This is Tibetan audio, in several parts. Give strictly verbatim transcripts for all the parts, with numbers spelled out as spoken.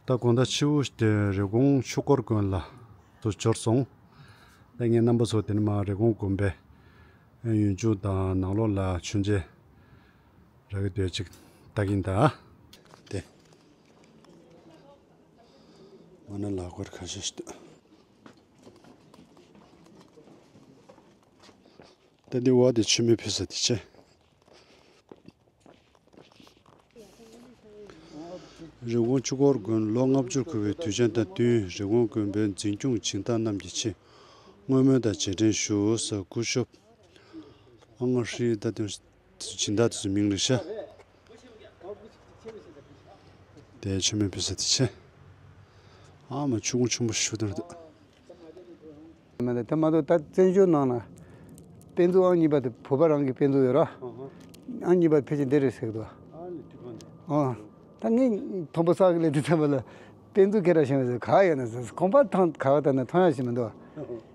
ད་དགོང་དག་ཕྱི་པོ་དེ་རི་ཀོན་ཆོས་འཁོར་དགོན་ལ་དུ་འབྱོར་སོང་། ད་ངས་རྣམ་པ་ཚོ་དེ་ནས་མར་རི་ཀོན་དགོན་པའི་ཡུལ་ལྗོངས་དང་ནང་ལོགས་ལ་མཆོད་མཇལ་རག་གི་འདུག་ཅིག་ལྟ་གིན་གདའ། དེ་མ་ན་ལ་སྐོར་ཁ་ཤས་ཤིག་འདུག། ད་འདི་བ་དེ་མཆོད་མེ་ཕུལ་ས་དེ་བྱས། རི་ཀོན་ཆོས་འཁོར་དགོན་ལོ་ལྔ་བཅུར་འཁོར་བའི་དུས་ཆེན་དང་བསྟུན། རི་ཀོན་དགོན་པའི་འཛིན་སྐྱོང་སྦྱིན་བདག་རྣམས་ཀྱི་ཆེད་བསྔོ་སྨོན་དང་རྗེས་དྲན་ཞུ་ས། སྐུ་ཞབས་ཨ་ང་ཧྲི་ད་དུང་སྦྱིན་བདག་དེ་ཚོའི་མིང་རེད་ཤག། དེ་མཆོད་མེ་ཕུལ་ས་དེ་བྱས། ཨ་མ་ཆུ་ཀོང་ཆེན་པོ་ཞིག་འདུག་རེད། དེ་མ་གཏོགས་ད་བཙན་བྱོལ་ནང་ལ་དཔེ་མཛོད་ཨང་གཉིས་པ་དེ་བོད་པ་རང་གི་དཔེ་མཛོད་ཡོད་ར། ཨང་གཉིས་པ་ཕལ་ཆེར་འདི་རེད་ཟེར་གི་འདུག། ཨ་ད་ངས་མཐོང་པོ་བསགས་ཀྱི་ལས་དེ་ཚང་མ་ལ་དཔེ་མཛོད་སྐད་གྲགས་ཆེན་པོ་ཟེར་ག་ཡོད་ན་ཟེར། གོམ་པ་ཐང་ག་བ་ད་ན་མཐོང་ཡ་ཞིག་མི་འདུག།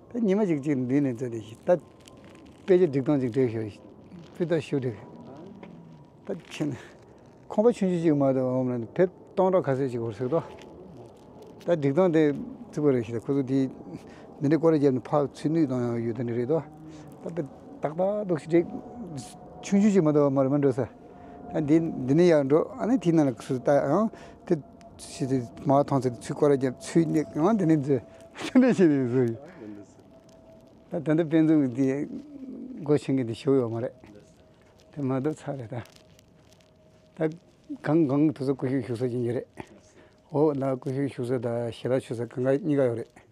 ད་ཉི་མ་ཞིག་ཅིག་འདི་ནས་ཚོད་དེ་ཞིག་ད་དཔེ་ཆ་སྒྲིག་སྟངས་ཅིག་འགྲིག་ཤོར་ཕུ་ད་ཤུ་འགྲིག། ད་ཁྱེད་ཁང་པ་ཆུང་ཆུང་ཅིག་མ་གཏོགས་འོང་ན་བེབ་སྟོང་ཕྲག་ཁ་ཤས་ཅིག་འོར་ཟེར་ཏོ། ད་སྒྲིག་སྟངས་དེ་བརྩི་དགོས་རེད་ཤི། ད་ཁོ་ཚོ་དེ་འདི་འདྲའི་སྐོར་ར་བརྒྱབ་ནས་ཕར་ཚུར་གནོད་གཏོང་ཡག་ཡོད་དོ་ནི་རེད་དོ། ད་དཔེ་ཏག་ཏག་འདུག་ཤི་འགྲིག། ཆུང་ཆུང་ཅིག་མ་གཏོགས་མ་རེད་མ་འགྲོ་ས། ད་འདི་འདི་ནས་ཡར་འགྲོ། ཨ་ནི་དེའི་ནང་ལ་ཁོ་ཚོ་ལྟ་ཡང་དེ་ཤི་དེ་མ་མཐོང་ཚེ་ཚུར་སྐོར་ར་བརྒྱབ་ཚུར་གནོད་ཡང་དེ་ནས་འཛུལ། དེ་འདྲ་བྱས་ནས་བཟོས་ཡོད། ད་ད་ལྟ་དཔེ་མཛོད་དེ་སྒོ་ཕྱེ་མཁན་དེ་ཞུ་ཡོད་མ་རེད། དེ་མ་གཏོགས་ཚར་རེད་ད། ད་གང་གང་དུ་ཚོ་སྐུ་ཞབས་བཞུགས་ས་ཅན་གྱི་རེད། འོ་ན་སྐུ་ཞབས་བཞུགས་ས་དང་ཞལ་ལག་མཆོད་ས་གང་ག་གཉིས་ཀ་ཡོད་རེད།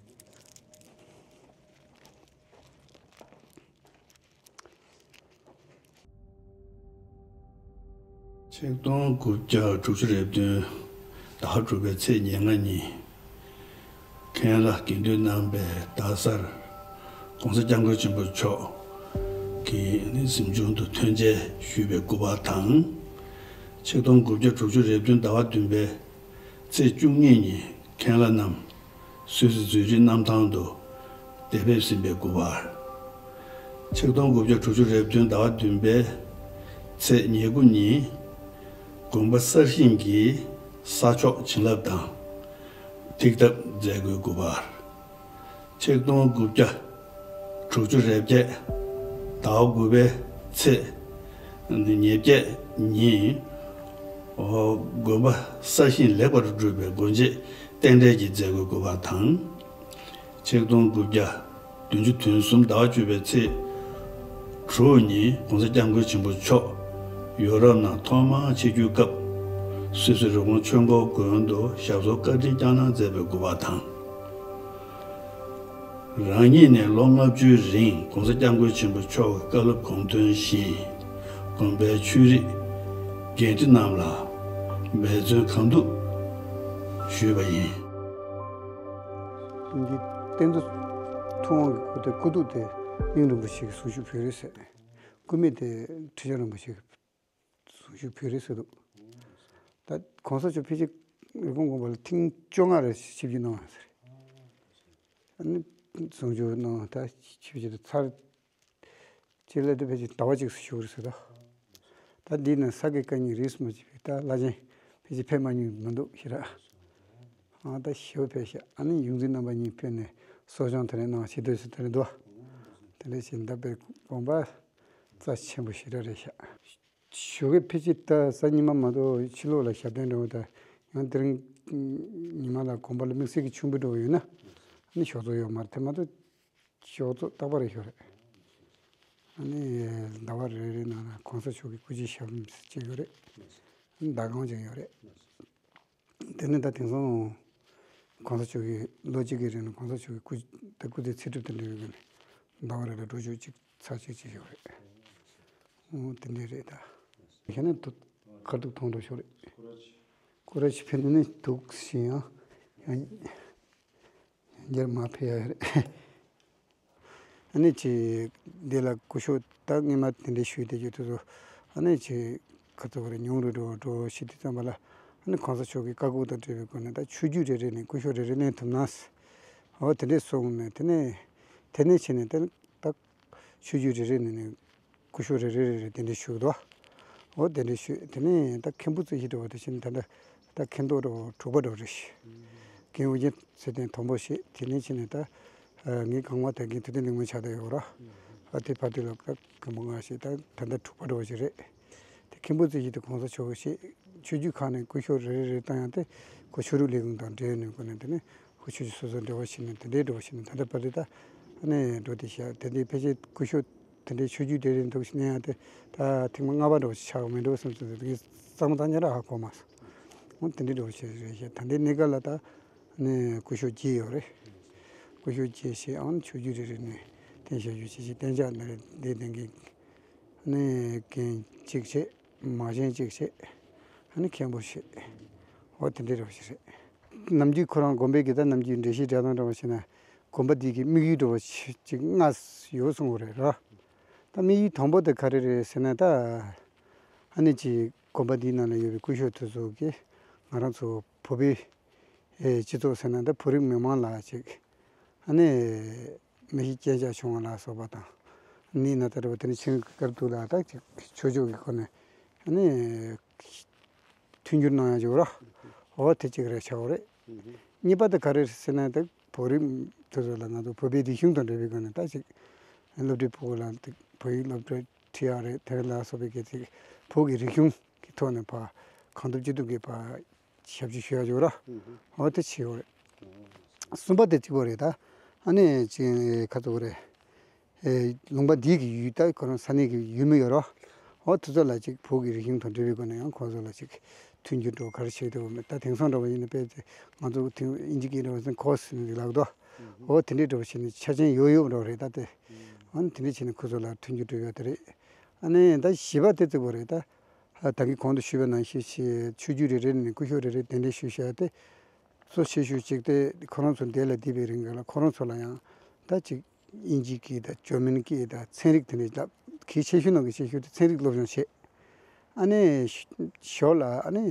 ཆིག་སྟོང་དགུ་བརྒྱ་དྲུག་ཅུ་རེ་བདུན་ཟླ་དྲུག་པའི་ཚེས་ཉེར་ལྔ་ཉིན། མཁན་བླ་དགེ་འདུན་རྣམ་པས་རྡ་སར་༸གོང་ས་༸སྐྱབས་མགོན་ཆེན་པོ་མཆོག་གིས་གཟིམ་ཆུང་དུ་ཐོན་མཇལ་ཞུས་པའི་སྐུ་པར་དང་། ཆིག་སྟོང་དགུ་བརྒྱ་དྲུག་ཅུ་རེ་བདུན་ཟླ་བ་བདུན་པའི་ཚེས་བཅུ་གཉིས་ཉིན་མཁན་བླ་རྣམས་སུད་སི་ཛུ་རིག་གནམ་ཐང་དུ་གདན་ཕེབས་ཟིན་པའི་སྐུ་པར། ཆིག་སྟོང་དགུ་བརྒྱ་དྲུག་ཅུ་རེ་བདུན་ཟླ་བ་བདུན་པའི་ཚེས་ཉེར་དགུ་ཉིན་དགོན་པ་གསར་བཞེངས་ཀྱི་ས་ཕྱོགས་བྱིན་རླབས་དང་ཐིག་གདབ་མཛད་སྒོའི་སྐུ་པར། ཆིག་སྟོང་དགུ་བརྒྱ་དྲུག་ཅུ་རེ་བརྒྱད་ཟླ་བ་དགུ་པའི་ཚེས་ཉེར་བརྒྱད་ཉིན་དགོན་པ་གསར་བཞེངས་ལེགས་པར་གྲུབ་པའི་སྒོ་འབྱེད་རྟེན་འབྲེལ་གྱི་མཛད་སྒོའི་སྐུ་པར་དང་། ཆིག་སྟོང་དགུ་བརྒྱ་བདུན་ཅུ་དོན་གསུམ་ཟླ་བ་བཅུ་པའི་ཚེས་དྲུག་ཉིན་༸གོང་ས་༸སྐྱབས་མགོན་ཆེན་པོ་མཆོག་ཡོ་རོབ་ནང་ཐོག་མར་ཆིབས་བསྒྱུར་སྐབས་སུད་སི་རི་ཀོན་ཆོས་འཁོར་དགོན་དུ་ཞབས་སོར་བཀའ་དྲིན་བསྐྱངས་གནང་མཛད་པའི་སྐུ་པར་དང་། རང་ཉིད་ནས་ལོ་ལྔ་བཅུའི་རིང་༸གོང་ས་༸སྐྱབས་མགོན་ཆེན་པོ་མཆོག་གི་བཀའ་སློབ་དགོངས་དོན་བཞིན་དགོན་པའི་ཆོས་རིག་འགན་འཁྲི་རྣམས་ལ་འབད་བརྩོན་གང་ཐུབ་ཞུས་པ་ཡིན། འདི་རྟེན་གཙོ་ཐུབ་དབང་གི་སྐུ་དེ་སྐུ་གདུང་དེ་གླིང་རིན་པོ་ཆེ་གིས་གཟུངས་གཞུག་ཕུལ་རེད་ཟེར། སྐུ་སྨད་དེ་ཁྲི་བྱང་རིན་པོ་ཆེ་གིས་གཟུངས་གཞུག་ཕུལ་རེད་ཟེར་འདུག། ད་༸གོང་ས་མཆོག་ཕལ་ཆེར་རི་ཀོན་དགོན་པ་ལ་ཐེངས་བཅོ་ལྔ་རེ་ཆིབས་བསྒྱུར་གནང་བ་ཟེར། ཨ་ནི་གཟུངས་གཞུག་གནང་ད་ཆིབས་བསྒྱུར་དུ་ཚར། ཅི་ལས་དུ་ཕལ་ཆེར་ཟླ་བ་གཅིག་ཙམ་བཞུགས་རེད་ཟེར་ད། ད་འདི་ན་ས་དགེ་བཀའ་རྙིང་རིས་མ་བྱས་པའི་ད་བླ་ཆེན་ཕལ་ཆེར་ཕེབས་མ་མྱོང་མི་འདུག་ཞེ་དྲག། ཨ་ད་ཞེ་པོ་ཕེབས་ཤག། ཨ་ནི་ཡོངས་འཛིན་རྣམ་པ་གཉིས་ཕེབས་ནས་གསོ་སྦྱོང་དེ་རིང་གནང་བྱེད་དུས་སུ་དེ་རིང་འདུག། དེ་འདྲ་བྱས་ད་དཔེ་དགོངས་པ་རྩ་ཆེན་པོ་ཞེ་དྲག་རེད་ཤག། ཞོགས་ཀས་ཕལ་ཆེར་ད་གཟའ་ཉི་མ་མ་གཏོགས་ཕྱི་ལོགས་ལ་ཞབས་བརྟན་འགྲོ་བ་ད་ཡང་དེ་རིང་ཉི་མ་ལ་དགོན་པ་ལ་དམིགས་བསལ་གྱི་ཆུང་བུ་འགྲོ་བ་ཡོད་ན་ཨ་ནི་ཞོགས་ཚོགས་ཡོད་མ་རེད། དེ་མ་གཏོགས། ཞོགས་ཚོགས་རྟག་པར་ཞོགས་རེད། ཨ་ནི་ཟླ་བ་རེ་རེ་ནང་ལ་གོང་ས་མཆོག་གི་སྐུ་ཚེ་ཞབས་ཕྱི་ཡོད་རེད། ཨ་ནི་ཟླ་གང་ཅིག་ཡོད་རེད། དེ་ནི་ད་དེང་སང་གོང་ས་མཆོག་གི་ལོ་གཅིག་གི་རིང་ལ་གོང་ས་མཆོག་གི་སྐུ་ད་སྐུ་ཚེ་ཚེ་སྒྲུབ་དང་འབྲེལ་བའི་སྒང་ནས་ཟླ་བ་རེ་ལ་འགྲོ་ཕྱོགས་གཅིག་ཚར་གཅིག་གཅིག་ཞོགས་རེད། འོ་དེ་འདྲས་རེད་ད། ཞེ་ན་དུ་ཁར་ཐུག་ཐོང་འགྲོ་ཞོགས་རེད། སྐོར་ར་ཅིག་ཕེབས་ནས་ནི་འདུག་ཞིང་ཡང་། ཡང་། རྒྱར་མ་ཕེབས་ཡ་རེད། ཨ་ནི་ཅི། འདི་ལ་སྐུ་ཞབས་ད་སྔོན་མ་དེ་འདྲའི་ཞུས་བསྡད་རྒྱུ་དེ་ཚོ། ཨ་ནི་ཅི། ཁ་ཚ་བ་རེ་ཉུང་རུ་འགྲོ་འགྲོ་ཞིག་དུས་ཙམ་པ་ལ། ཨ་ནི་གོང་ས་མཆོག་གི་བཀའ་བསྒོ་དང་འབྲེལ་བའི་སྒོ་ནས་ད་ཆོས་བརྒྱུད་རེ་རེ་ནས་སྐུ་ཞབས་རེ་རེ་ལེན་ཐུབ་ན། འོ་དེ་འདྲས་གསུངས་ནས་དེ་ནས། དེ་ནས་ཕྱིན་ནས་དེ་ད། ཆོས་བརྒྱུད་རེ་རེ་ནས་ནས། སྐུ་ཞབས་རེ་རེ་རེ་རེ་དེ་འདྲས་ཞུ་གི་འདུག། འོ་དེ་འདྲས་ཞུ་དེ་ནས་ད་མཁན་པོ་རྩོད་གཞི་འགྲོ་བ་དེ་བཞིན་ད་ལྟ་ ད་མཁན་ཐོག་རོ་དྲུག་པ་རོ་རེད། རྒན་ཨོ་རྒྱན་ཚེ་བརྟན་དང་པོ་ཞེས་དེ་ནས་ཕྱིན་ནས་ད་ངའི་རྐང་མ་ད་རྒན་ཐུབ་བསྟན་གླིང་མོ་ཆགས་བསྡད་ཡོད་ར། ཨ་དེ་བར་དུ་ལ་ད་རྒན་པོ་ང་ཞེས་ད་ད་ལྟ་དྲུག་པ་རོ་ཞིག་རེད། དེ་མཁན་པོ་རྩེ་ཞིག་ཏུ་གོང་ས་མཆོག་ཞེས་ཆོས་བརྒྱུད་ཁག་ནས་སྐུ་ཞབས་རེ་རེ་རེ་བཏང་ཡང་དེ་ཁོ་ཆོས་རིག་ལས་ཁུངས་དང་འབྲེལ་ནས་ཁོ་ནས་དེ་ནས་ཁོ་ཆོས་བརྒྱུད་སོ་སོ་འབྲེལ་བ་བྱས་ནས་དེ་འདྲའི་འབྲེལ་བ་བྱས་ནས་ད་ལྟ་བར་དུ་ད་ནས་འགྲོ་དེ་བྱས་དེ་འདྲའི་ཕལ་ཆེར་སྐུ་ཞབས་དེ་འདྲའི་ཆོས་བརྒྱུད་དེ་རིང་འདུག་ནས་ཡང་དེ་ད་ཐེངས་མ་ལྔ་པ་འདྲ་བོ་ཞིག་ཆགས་མི་འགྲོ་བསམ་ཚུལ་དེ་གཙང་མ་ཐག་ཉེ་ར་ཧ་གོ་མ་སོང་། འོ་དེ་འདྲའི་འདྲ་བོ་ཞིག་རེད་ཤག་ད་ལྟའི་གནས་སྐབས་ལ་ད་ནས་སྐུ་ཞབས་བརྒྱད་ཡོད་རེད། སྐུ་ཞབས་བརྒྱད་ཞེས་ཨང་ཆོས་བརྒྱུད་རེ་རེ་ནས་བསྟན་བྱ་རྒྱུ་ཞེས་ཞེས་བསྟན་བྱ་ནི་རེད་འདི་ལྡན་གྱི་ནས་རྒན་གཅིག་བྱས་མ་གཞན་གཅིག་བྱས་ཨ་ནི་མཁན་པོ་བྱས་འོ་དེ་འདྲའི་འདྲ་བོ་ཞིག་རེད། ནམ་རྒྱུན་ཁོ་རང་དགོན་པའི་གི་ད་ནམ་རྒྱུན་འགྲེལ་བཤད་འགྲེལ་སྟངས་འདྲ་བོ་བྱས་ན་དགོན་པ་འདི་གི་དམིགས་ཡུལ་འདྲ་བོ་ཞིག་ལྔ་ཡོད་གསུངས་པ་རེད་ར། ད་དམིགས་ཡུལ་དང་པོ་དེ་ག་རེ་རེད་ཟེར་ན་ད་ཨ་ནི་ཅིག་དགོན་པ་འདིའི་ནང་ལ་ཡོད་པའི་སྐུ་ཞབས་དེ་ཚོ་གིས་ང་རང་ཚོ་བོད་པའི་ཨེ་སྤྱི་ཚོགས་ཟེར་ན་ད་བོད་རིགས་མི་མང་ལ་ཅིག་ཨ་ནི་མི་ཤི་རྐྱེན་ཆག་བྱུང་བ་ལ་སོགས་པ་དང་ནི་ན་ད་རེ་བ་དེ་ནི་ཆིང་དཀར་ཐུག་ལ་ད་ཅིག་ཆོས་ཕྱོགས་ཀྱི་སྒོ་ནས་ཨ་ནི་མཐུན་འགྱུར་གནང་ཡ་ཅིག་ར། འོ་དེ་གཅིག་རེད་ཆགས་རེད། གཉིས་པ་དེ་ག་རེ་ཟེར་ན་ད་བོད་རིགས་དེ་ཚོ་ལ་ང་ཚོ་བོད་པའི་རིག་གཞུང་དང་འབྲེལ་བའི་སྒོ་ནས་ད་ཅིག་སློབ་གྲྭའི་ཕྲུ་གུ་ལ་བོད་ཡིག་སློབ་གྲྭ་ཁྲིད་ཡ་རེད་དེ་ལ་སོགས་པའི་གི་ཅིག་བོད་ཀྱི་རིག་གཞུང་གི་ཐོག་ནས་ཕར་གང་ཐུབ་ཅི་ཐུབ་ཀྱིས་ཕར་ཞབས་ཕྱི་ཞུ་ཡ་ཅིག་ར། འོ་དེ་བྱེད་ཡོད་རེད། གསུམ་པ་དེ་གཅིག་པ་རེད་ད། ཨ་ནི་ཅིག་ཁ་ཐུག་རེད། ཨེ་ལུང་པ་འདི་གི་ཡུལ་ད་ཁོ་རང་ས་གནས་ཀྱི་ཡུལ་མི་ཡོད་རོ། འོ་དེ་ཚོ་ལ་ཅིག་བོད་ཀྱི་རིག་གཞུང་དང་འབྲེལ་བའི་སྒོ་ནས་ཡང་ཁོ་ཚོ་ལ་ཅིག་མཐུན་འགྱུར་འགྲོ་ག་རེ་བྱེད་ཐུབ་མེད་ད་དེང་སང་འདྲ་བ་ཡིན་ན་དཔེ་ང་ཚོ་དེང་ཨིན་ཇི་སྐད་འདྲ་བ་ཟེར་ན་ཁོ་སི་ནི་ལགས་དོ། འོ་དེ་འདྲའི་འདྲ་བ་བྱས་ནས་ཆ་རྐྱེན་ཡོད་ཡོད་འགྲོ་རེད་ད་དེ། འོ་ནི་དེ་འདྲ་བྱས་ནས་ཁོ་ཚོ་ལ་མཐུན་འགྱུར་འགྲོ་ཡོད་དེ་རེད། ཨ་ནི་ད་བཞི་པ་དེ་གཙོ་བོ་རེད་ད། ད་གིན་གོང་དུ་ཞུས་པ་ནང་བཞིན་ཆོས་བརྒྱུད་རེ་རེ་ནས་སྐུ་ཞབས་རེ་རེ་གདན་འདྲེན་ཞུས་བཞག་སྟེ། གཙོ་ཆེ་ཤོས་གཅིག་དེ་ཁོ་རང་ཚོ་འདས་ལ་འདས་པའི་རིང་ལ་ཁོ་རང་ཚོ་ལ་ཡང་ད་ཅིག་དབྱིན་ཇིའི་སྐད་དང་འཇར་མན་སྐད་དང་ཚན་རིག་དེ་འདྲའི་ལབ་གལ་ཆེ་ཤོས་ནང་གི་ཆེ་ཤོས་དེ་ཚན་རིག་སློབ་སྦྱོང་བྱས། ཨ་ནི་ཞོར་ལ་ཨ་ནི་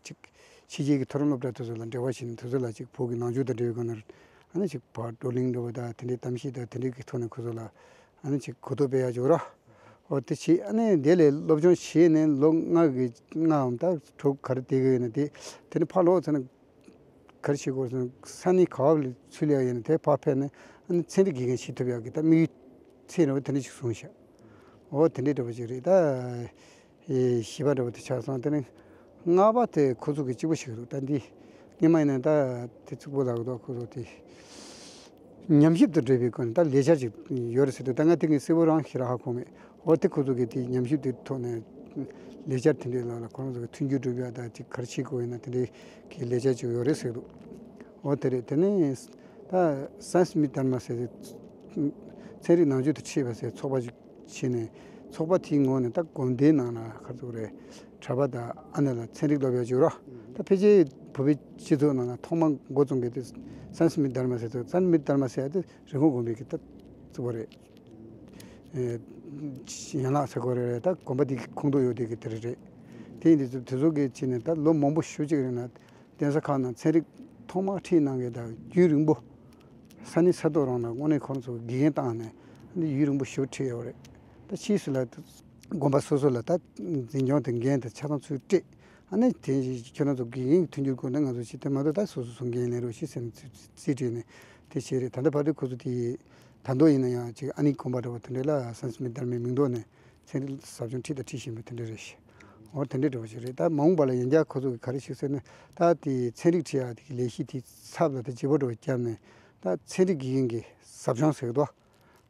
ཅིག་ཕྱི་རྒྱལ་གྱི་མཐོ་རིམ་སློབ་གྲྭ་དེ་ཚོ་ལ་འབྲེལ་བ་བྱས་ནས་དེ་ཚོ་ལ་ཅིག་བོད་ཀྱི་ནང་ཆོས་དང་འབྲེལ་བའི་སྒོ་ནས་ཨ་ནི་ཅིག་བར་བགྲོ་གླེང་འདྲ་བོ་དང་དེ་འདྲའི་གཏམ་བཤད་དང་དེ་འདྲའི་གི་ཐོག་ནས་ཁོ་ཚོ་ལ་ཨ་ནི་ཅིག་གོ་རྟོགས་སྤེལ་ཡག་ཅིག་ར། འོ་དེ་བྱས་ཨ་ནི་དེ་ལས་སློབ་སྦྱོང་བྱས་ནས་ལོ་ལྔ་གི་ལྔའམ་ད་དྲུག་ག་རེ་དེ་གི་ཡོད་ན་དེ་དེ་ནི་ཕར་ལོག་ཚར་ན་ག་རེ་བྱེད་དགོས་ཟེར་ན་ས་གནས་ག་བ་ལ་ཚུད་ལ་ཡོད་ན་དེ་ཕར་ཕེབས་ནས་ཨ་ནི་ཚན་རིག་དགེ་རྒན་བྱེད་ཐུབ་ཡག་གི་ད་དམིགས་ཡུལ་ཚད་འདྲ་བོ་དེ་འདྲ་ཞིག་བཟུང་བཞག་འོ་དེ་འདྲའི་འདྲ་བོ་ཞིག་རེད་ད། ཨེ་བཞི་པ་འདྲ་བོ་དེ་ཆགས་སོང་། དེ་ནས་ལྔ་པ་དེ་ཁོ་ཚོ་གི་གཅིག་པ་ཞིག་རེད་ད། འདི་སྔོན་མ་ཡིན་ན་ད་དེ་གཅིག་པོ་ལབ་འདུག་ཁོ་ཚོ་དེ་ཉམས་ཞིབ་དང་འབྲེལ་བའི་སྒོ་ནས་ད་ལས་འཆར་ཅིག་ཡོད་རེད་ཟེར་དུས་ད་ང་དེ་ངས་གསལ་པོ་རང་ཞེ་དྲག་ཧ་གོ་མེད། འོ་དེ་ཁོ་ཚོ་གི་དེ་ཉམས་ཞིབ་དེ་ཐོག་ནས་ལས་འཆར་དེ་འདྲའི་ལ་ལ་ཁོ་རང་ཚོ་གི་མཐུན་འགྱུར་སྒྲུབ་ཡ་ད་ཅིག་ག་རེ་བྱེད་དགོས་ཡིན་ན་དེ་འདྲའི་གི་ལས་འཆར་ཅིག་ཡོད་རེད་ཟེར་འདུག་འོ་དེ་རེད། དེ་ནས་ད་སན་སི་མི་དྷར་མ་ཟེར་ཏེ་ཚན་རིག་ནང་ཆོས་དང་འཁྲིལ་བ་ཟེར་ཚོགས་པ་ཅིག་བྱས་ནས་ཚོགས་པ་དེའི་ངོས་ནས་ད་དགོན་སྡེའི་ནང་ལ་ག་རེ་ཟེར་དགོས་རེད། གྲྭ་པ་དང་ཨ་ནེ་ལ་ཚན་རིག་སློབ་ཡག་ཅིག་ཡོད་ར། ད་ཕལ་ཆེར་བོད་པའི་སྤྱི་ཚོགས་ནང་ལ་ཐོག་མ་འགོ་བཙུགས་མཁན་དེ་སན་སི་མི་དྷར་མ་ཟེར་ཚོགས་སན་སི་མི་དྷར་མ་ཟེར་ཡག་དེ་རི་ཀོན་དགོན་པའི་གི་ད་གཙོ་བོ་རེད། ཨེ་ཡན་ལག་ཟེར་དགོས་རེད། ད་དགོན་པ་དེ་གི་ཁོངས་གཏོགས་ཡོད་དེ་གི་དེ་རེད་རེད། དེ་ཡིན་དུས་དེ་ཚོ་གི་བྱས་ནས་ད་ལོ་མང་པོ་ཞེ་ཅིག་རིང་ལ་གདན་ས་ཁག་ནང་ཚན་རིག་ཐོག་མར་ཁྲིད་གནང་མཁན་དང་རྒྱུན་རིང་པོ་ས་གནས་ས་ཐོག་རང་ལ་དངོས་གནས་ཁོང་ཚོ་དགེ་རྒན་བཏང་ནས་ཡུན་རིང་པོ་ཞེ་པོ་ཁྲིད་ཡོད་རེད། ད་ཕྱིས་སུ་ལ་དགོན་པ་སོ་སོ་ལ་ད་འཛིན་སྐྱོང་དང་འགན་དང་ཆ་ཚང་ཚུར་སྤྲད། ཨ་ནི་དེ་ཁྱོད་རང་ཚོ་དགེ་རྒན་གྱི་མཐུན་འགྱུར་སྐོར་ནས་ང་ཚོ་ཅི་ཐད་མ་གཏོགས་ད་སོ་སོ་སོ་འགན་ལེན་རོགས་ཞེས་ཟེར་ནས་རྩིས་སྤྲད་ནས་དེ་བྱས་རེད། ད་ལྟ་བར་དུ་ཁོ་ཚོ་དེ་ད་དུང་ཡིན་ན་ཡང་ཅིག་ཨ་ནི་དགོན་པ་འདྲ་བོ་དེ་འདྲ་ལ་སན་སི་མི་དྷར་མའི་མིང་འདོགས་ནས་ཚན་རིག་ཟབ་སྦྱོང་ཁྲིད་དང་ཁྲིད་བཞིན་པ་དེ་འདྲ་རེད་ཤག་འོ་དེ་འདྲའི་འདྲ་བོ་ཞིག་རེད། ད་མ་འོངས་པ་ལ་ཡང་བསྐྱར་ཁོ་ཚོ་གིས་ག་རེ་ཞིག་ཟེར་ན་ད་དེ་ཚན་རིག་ཁྲིད་ཡག་དེ་གི་ལས་གཞི་དེ་ཚབ་ལ་ད་བརྗེ་པོ་འདྲ་བོ་བརྒྱབ་ནས་ད་ཚན་རིག་དགེ་རྒན་གྱི་ཟབ་སྦྱོང་ཟེར་གི་འདུག་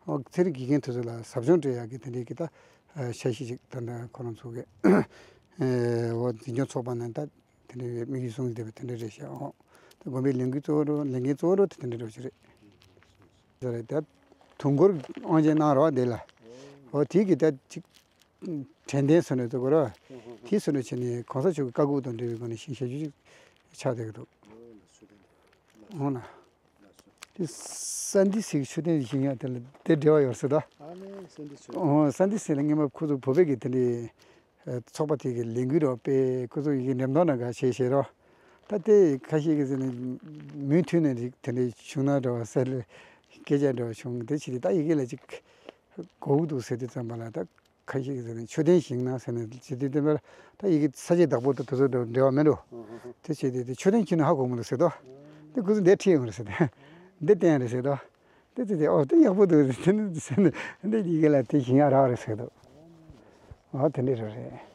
འོ་ཚན་རིག་དགེ་རྒན་དེ་ཚོ་ལ་ཟབ་སྦྱོང་སྤྲད་ཡག་གི་དེ་འདྲའི་གི་ད་འཆར་གཞི་ཞིག་ད་ལྟ་ཁོ་རང་ཚོ་གི་འོ་འཛིན་སྐྱོང་ཚོགས་པ་ནས་ད་དེ་འདྲའི་དམིགས་ཡུལ་བཟུང་བསྡད་པ་དེ་འདྲ་རེད་ཤག་འོ་ད་དགོན་པའི་ལས་འགུལ་གཙོ་བོ་ལས་འགན་གཙོ་བོ་དེ་དེ་འདྲ་འདྲ་བོ་ཞིག་རེད། ཟེར་རེད། ད་དུས་འཁོར་དབང་ཆེན་གནང་རོགས་འདི་ལ། འོ་དེ་གི་ད་ཅིག་དྲན་རྟེན་སོ་ནས་བཙུགས་རོགས། དེ་སོ་ནས་བྱས་ནས་གོང་ས་མཆོག་གི་བཀའ་འགུག་དང་འབྲེལ་བའི་སྒོ་ནས་ཤིང་བྱ་རྒྱུ་ཅིག་ཆགས་བསྡད་ཀྱི་འདུག་འོ་ན། དེ་ས་འདི་སིག་མཆོད་རྟེན་ཞིག་ཡང་དེ་ལ་དེ་འབྲེལ་བ་ཡོད་ས་ད། ཨ་ནི་ས་འདི་ཆོས། འོ་ས་འདི་སིག་ལ་སྔོན་མ་ཁོ་ཚོ་བོད་པའི་གི་དེ་འདྲའི་ཚོགས་པ་དེ་གི་ལས་འགུལ་རོགས་སྤེལ་ཁོ་ཚོ་ཡི་གི་འགྲེམས་སྟོན་ན་ག་བྱས་བྱས་རོགས། ད་དེ་ཁ་ཤས་ཀྱིས་ཟེར་ནས་མུ་མཐུད་ནས་རིགས་དེ་འདྲའི་བྱུང་ན་འདྲ་བ་ཟེར་ལས་སྐད་ཆ་འདྲ་བ་བྱུང་། དེ་ཕྱིར་ད་ཡི་གེ་ལ་ཅིག་གོ་གི་འདུག་ཟེར་དུས་ཙམ་པ་ལ་ད་ ཁ་ཤས་ཀྱིས་ཟེར་ནས་མཆོད་རྟེན་བཞེངས་ན་ཟེར་ནས་བྱེད་དུས་སྟོན་པར་ད་ཡི་གེ་ས་བཅད་བདག་པོ་དང་དེ་ཚོ་དང་འབྲེལ་བ་མེད་འགྲོ། དེ་བྱེད་དུས་དེ་མཆོད་རྟེན་ཁྱེར་ན་ཧ་གོ་མི་འདུག་ཟེར་དོ། འདི་ཁོ་ཚོ་འདི་ཁྲིད་ཡོང་རེད་ཟེར་ཏེ། འདི་བསྟན་རེད་ཟེར་དོ། འདི་ཚེ་དེ་ཨོ་དེ་ཡག་པོ་འདུག་ཟེར་ནས་ཟེར་ནས་འདི་ཡི་གེ་ལ་དེ་བཞེངས་ཡག་རག་རེད་ཟེར་དོ། ཨོ་དེ་འདྲ་རེད།